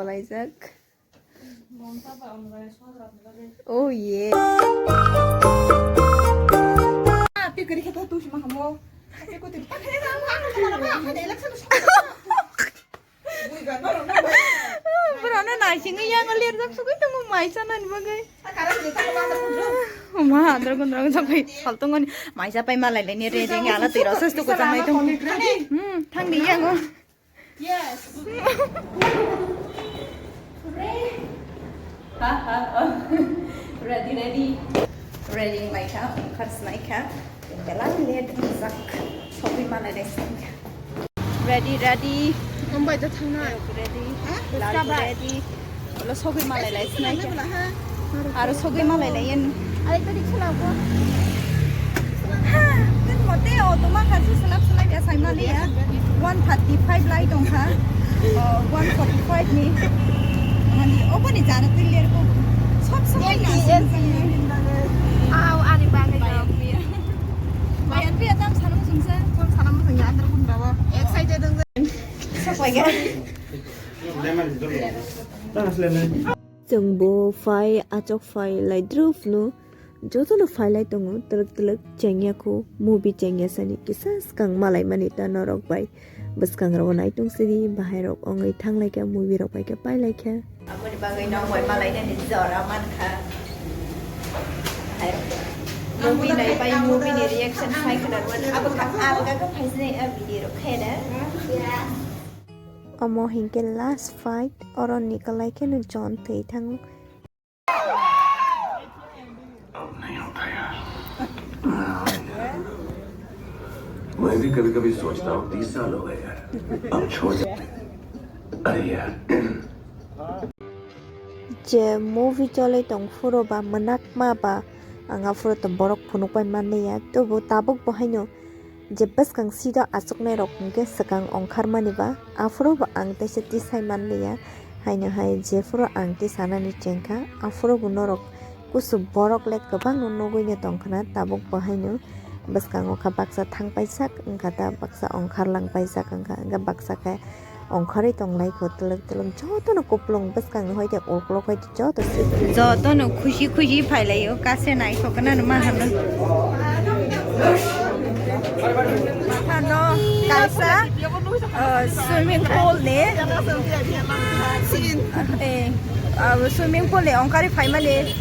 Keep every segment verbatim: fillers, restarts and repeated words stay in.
Laijak. Oh yeah. Borokno naisingwi yango lerjak sugwi tongo mai chanani bagwi. Ma andro gundro gundro bai saltongoni mai chapai malai laini re re ala twi rosas tu kuchang nai tong. Hmm, thangni yango. Yes. Ha ha. Oh. Ready, ready. Ready, maikha, khars maikha. Belai late sak. Sobi malai dai sangkha. Ready, ready. Ambai da thangna. Ready. Ha? Lal ready. Ulo sogwi malai lai sinai khe. Aro sogwi malai lai yen. Ai, tadi khela ko. Ha, kan mote o tuma kasi selap selap ya sai mali ya. One thirty five lai tong kha. Oh, one forty five ni. Mani, obo ni jana twi ler ko. Sob sob na. Aw, ani bagwi. Bayan pi atam sana musung sa. Sana musung ya, antar kun bawa. Excited dong. Sok lagi. Chwng bo phai, achuk phai lai drup no, joto no phai lai tongo, twlwk twlwk chengya kho, movie chengya sani kisa swkang malai mani ta norok bai. Bwskang rok nai tong sidi, bahai rok ongoi thang lai kha, movie rok bai khe pai lai kha. Aboni bagwi nong bai malai nani jora man kha. Movie nai bai, movie ni reaction sai khna rwmani, abo kha alga khe phai sinai a video rok khe na. Omo hinkhe last fight, oro ni kwlai kheno John thwi thango. अब नहीं होता यार। मैं भी कभी कभी सोचता हूँ, तीस साल हो गए यार, अब छोड़ दे। अरे यार। Je movie cholwi tong phuru ba mwnakma ba ang aphuru to borok phunuk pai manliya, tobo tabuk bo haino je bwskang seat o achuknai rok hwnkhe swkang ongkhar mani ba, aphuru bo ang teisa tisai manliya. Haino hai jephuru ang tisanani chengkha, aphuru bo norok kusu borok le kwbangno nugwino tongkhna, tabuk bo haino bwskango kha baksa thang paijak wngkha ta, baksa ongkhar lang paijak wngkha, hwnkhe baksa khe ongkhorwi tong lai kho, twlwk twlwk jotono kupulung bwskangni hoite uklok hoite joto se. Jotono khushi khushi phai lai o, kaisa naithok nano ma hano. Hano kaisa, uh, swimming pool ni, eh, uh, swimming pool ni ongkhorwi phaimani.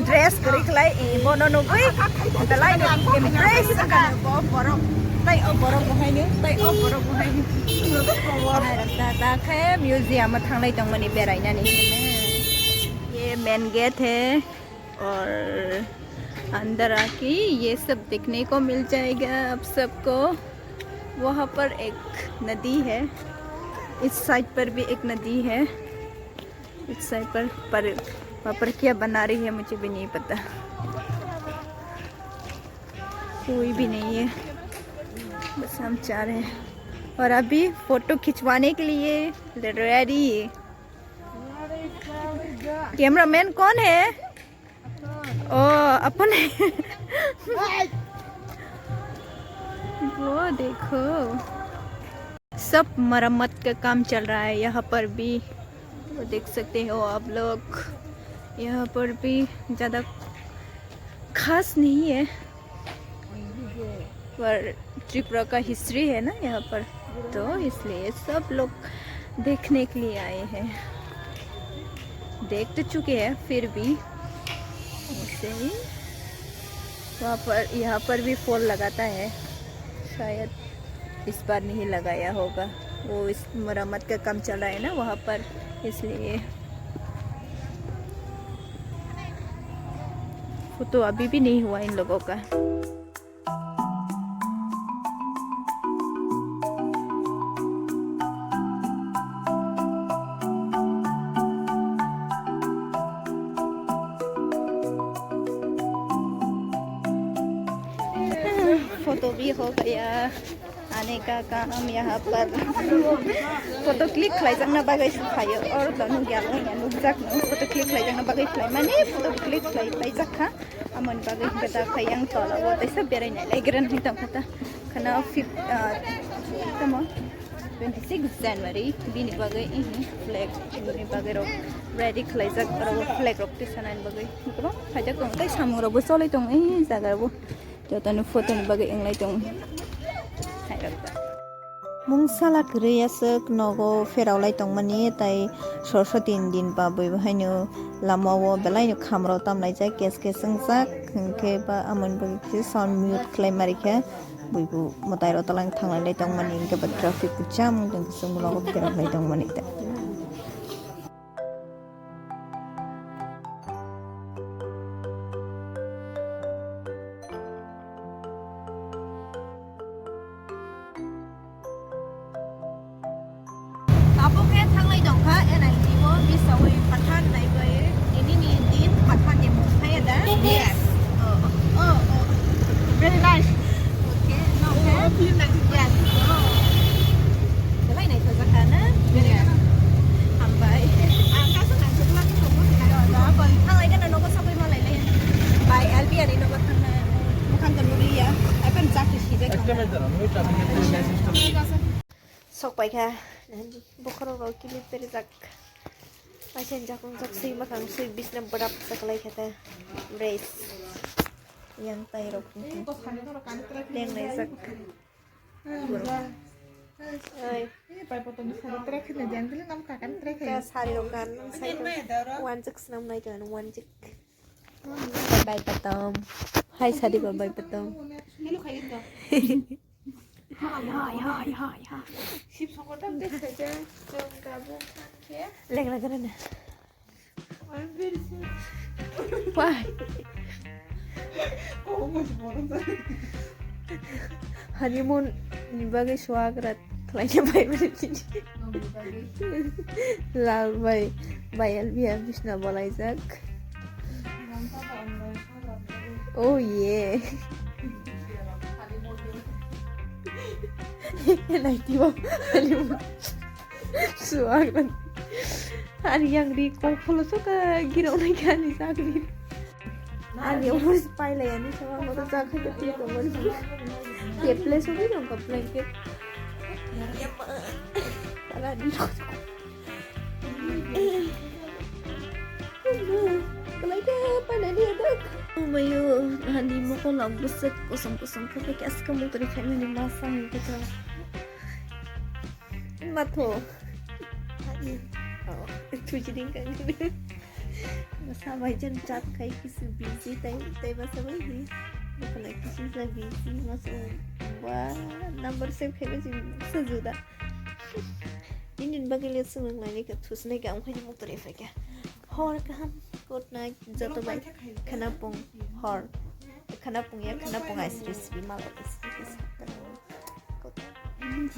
Dress kwrwi khlai, eh, bono nugwi belai no impress wngkha bo borok. Tai o borok bo haino, tai o borok bo haino. Hai rok da, da khe museum o thanglai tongmani berainani hwnwi. Ye main gate hai aur andar aake ye sab dekhne ko mil jayega aap sabko. Wahan par ek nadi hai, is side par bhi ek nadi hai. इस साइड पर, पर, वहाँ पर क्या बना रही है, मुझे भी नहीं पता। कोई भी नहीं है, बस हम चार हैं। और अभी फोटो खिंचवाने के लिए रेडी। कैमरामैन कौन है? ओ, अपन है। वो देखो, सब मरम्मत का काम चल रहा है यहाँ पर भी। वो देख सकते हो आप लोग, यहाँ पर भी ज़्यादा खास नहीं है, पर त्रिपुरा का हिस्ट्री है ना यहाँ पर, तो इसलिए सब लोग देखने के लिए आए हैं। देख तो चुके हैं, फिर भी ऐसे ही वहाँ पर, यहाँ पर भी पोल लगाता है शायद। इस बार नहीं लगाया होगा, वो इस मरम्मत का काम चल रहा है ना वहाँ पर, इसलिए। फोटो अभी भी नहीं हुआ इन लोगों का। फोटो भी हो गया। Ani ka kam yaha par photo click khlaijakna bagwi se phaio. Oro to nukya, nukya, nukjak no. Photo click khlaijakna bagwi khlai mani photo click khlai, khlaijakha. Amoni bagwi hwnkhe ta phai yang tola o teisa berai nai lai gran hai tongkha ta. Khana fif-, ah, tamo Twenty six January bini bagwi, ihi, flag bini bagwi rok ready khlaijak, oro flag rok tisanani bagwi kwbang khaijak tongo tei samung rokbo cholwi tongo, ihi, jaga rokbo jotoni photo ni bagwi wnglai tongo. Mungsala kwrwi aswk nogo pheraulai tongmani tei Saraswati ni din ba bui haino lama o belai no kham rok tamlaijak, kes kes wngjak, hinkhe ba amoni bagwi khe sound mute khlai ma rikha. Buibu mwtai rok tolang thanglai lai tongmani, hinkhe ba traffic bo jam wng tong khe chwng nogo berok lai tongmani ta. Abo khe thanglai tongkha N I T o, bisawi Pathan naibai, ini ni din Pathan ni mung khaya da? Yes. Oh, oh, oh, oh. Very nice. Okay, no, okay. Oh, feel nice. Yes. Oh. Belai naithojakha na? Yes. Hambai. Ang kaisa naithoklak tongmo sinai. Thanglai gana nogo sabai malai le. Bai L B ani nogo thangnai. Bukhang to nukliya. Apan chakri sijak. Ekdom ekdom. Sok paikha, bokhorok rok kilik berjak. Paisa jakong jak sui makang sui bisna bwrap chaklai khe ta. Brace. Yang tai rok. Leng lai jak. Oi. Ka sari rok kan sai. Wanjik snam nai to wanjik. Bai patom. Hai sadi ba bai patom. Hai, hai, hai, hai, hai. Sip songkor tam tes saja, jom gabung sangke. Leng lagi na. I'm very sad. Why? Oh, mas bono sa. Honeymoon ni bagwi suagra khlaina bai mani. Lal bai, bai L B R bisna bolaijak. Oh yeah. Naitibo. Suak. Ani yang ri kok polo soka girok nai kani sakni. Ani umur spy lai ani sama moto sakha ke tiko mon. Keple sobi dong ka blanket. Ala di. Kalai de panani adak. Umayo, hani moko lak busuk kosong kosong khe khe aska mutri khaimani masa ni khe. Matho. Oh, tuji ding kang. Masa bai jen chat khai kisu busy tai tai masa bai ni. Bukan kisu sa busy masa. Wah, number save khai bai sa juda. Nini bagwi le swngnai ni ka thusnai ka, omo khaini muktor ephai kha. Hor kaham, good night, joto bai. Khana pung hor. Khana pung ya, khana pung ais recipe malo ais recipe. Good night.